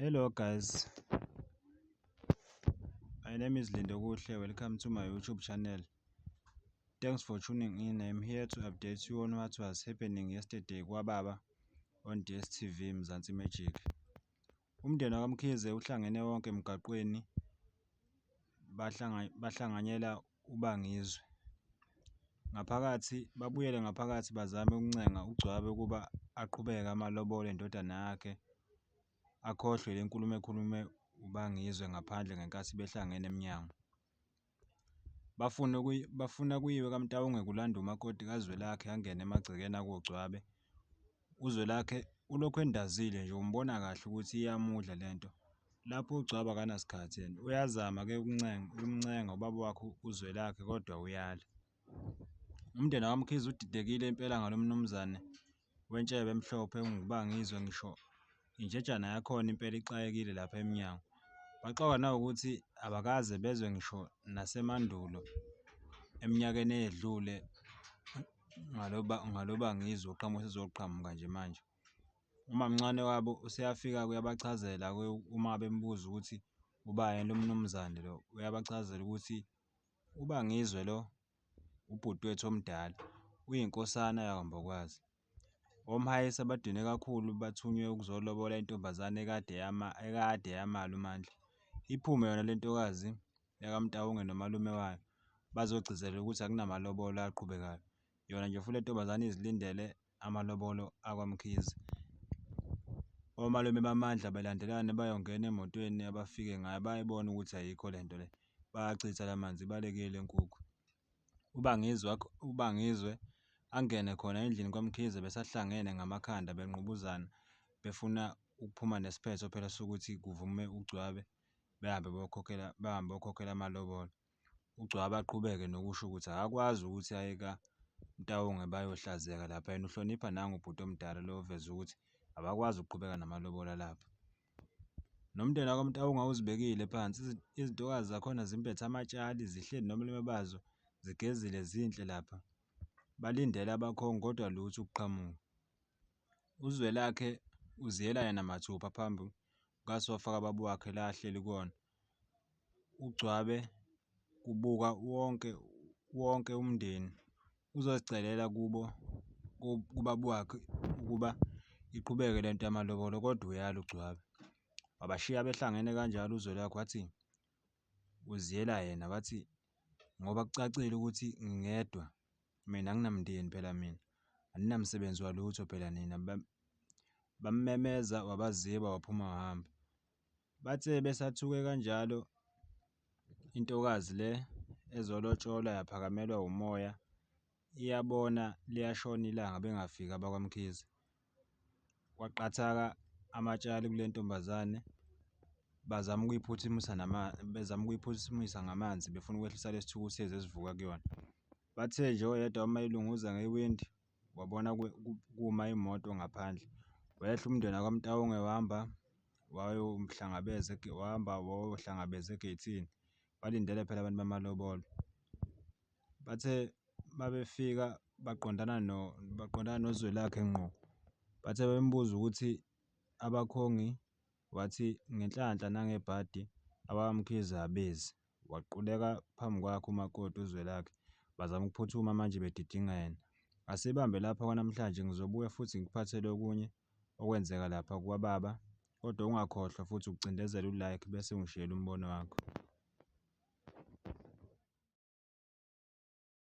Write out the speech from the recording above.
Hello guys, my name is Lindokuhle. Welcome to my YouTube channel. Thanks for tuning in. I'm here to update you on what was happening yesterday kwaBaba on DStv Mzansi Magic. Umndeni wakwaMkhize uhlangene wonke emgaqweni bahlanganyela uBangizwe. Ngaphakathi babuyele ngaphakathi bazame ukuncenga uGcwabe ukuba aqhubeke amalobolo endodana yakhe akhohlwe le nkulumo ekhulunywe uBangizwe ngaphandle ngenkathi behlangene emnyango. Bafuna kuyiwe kaMtawunge kulandwe umakoti kaZwelakhe angene emagcekeni akuGcwabe. UZwelakhe ulokhu endazile nje umbona kahle ukuthi iyamudla lento. Lapho uGcwabe akanasikhathi yena. Uyazama-ke ukumncenga ubaba wakhe uZwelakhe kodwa uyala. Umndeni wakwaMkhize udidekile impela ngalo mnumzane wentshebe emhlophe onguBangizwe ngisho injejana yakhona impela ixakekile lapha emnyango. Baxakwa nawukuthi abakaze bezwe ngisho nasemandulo eminyakeni eyedlule ngaloBangizwe oqhamuka esezoqhamuka nje manje. Umamncane wabo useyafika-ke uyabachazela-ke uma bembuza ukuthi ubani lo mnumzane lo, uyabachazela ukuthi uBangizwe lo ubhuti wethu omdala uyinkosana yakwaMbokwazi. OMhayisa badinwe kakhulu bathunywe ukuzolobola intombazane ekade yama ekade yamala uMandla. Iphume yona le ntokazi yakaMtawunge nomalume wayo bazogcizelela ukuthi akunamalobolo aqhubekayo. Yona nje futhi le ntombazane izilindele amalobolo akwaMkhize. Omalume baMandla belandelana bayongena emotweni abafike ngayo bayibona ukuthi ayikho le nto le. Bayachitha la manzi ibalekile le nkukhu. UBangizwe angene khona endlini kwaMkhize besahlangene ngamakhanda benqubuzana befuna ukuphuma nesiphetho phela sokuthi kuvume uGcwabe behambe beyokhokhela bahambe beyokhokhela amalobolo. UGcwabe aqhubeke nokusho ukuthi akakwazi ukuthi aye kaMtawunge bayohlazeka lapha yena uhlonipha nangu ubhuti omdala lo oveze ukuthi abakwazi ukuqhubeka namalobolo alapha. Nomndeni wakwaMtawunga awuzibekile phansi, izintokazi zakhona zimbethe amatshali, zihleli nomalume bazo, zigezile zinhle lapha. Balindele abakhongi kodwa lutho ukuqhamuka. UZwelakhe uziyela yena mathupha phambi kukasofa kababa wakhe la ahleli kuwona. Ugcwabe kubuka wonke wonke umndeni uzozicelela kubo kubaba wakhe ukuba iqhubeke lento yamalobolo kodwa uyala uGcwabe. Wabashiya behlangene kanjalo uZwelakhe wathi uziyela yena wathi ngoba kucacile ukuthi ngingedwa mina anginamndeni phela mina aninamsebenzi walutho phela nina. Bammemeza wabaziba waphuma wahamba. Bathe besathuke kanjalo intokazi le ezolotsholwa yaphakamelwa umoya iyabona liyashona ilanga bengafiki abakwaMkhize. Kwaqhathaka amatshali kule ntombazane bazama ukuyiphuthumisa bezama ukuyiphuthumisa ngamanzi befuna ukwehlisa lesithukuthezi esivuka kuyona. Bathe nje oyedwa uma elunguza ngewindi wabona kuma imoto ngaphandle. Wehla umndeni wakwaMtawunge wahamba wayomhlangabeza wahamba wayohlangabeza egeythini. Balindele phela abantu bamalobolo. Bathe mabefika baqondana no baqondana noZwelakhe ngqo. Bathe bembuza ukuthi abakhongi wathi ngenhlanhla nangebhadi abakaMkhize abezi. Waquleka phambi kwakhe umakoti uZwelakhe. Bazama ukuphuthuma manje bedidinga yena. Asibambe lapha kwanamhlanje ngizobuya futhi ngikuphathele okunye okwenzeka lapha kwababa. Kodwa ungakhohlwa futhi ukucindezela u-like bese ungishiyela umbono wakho.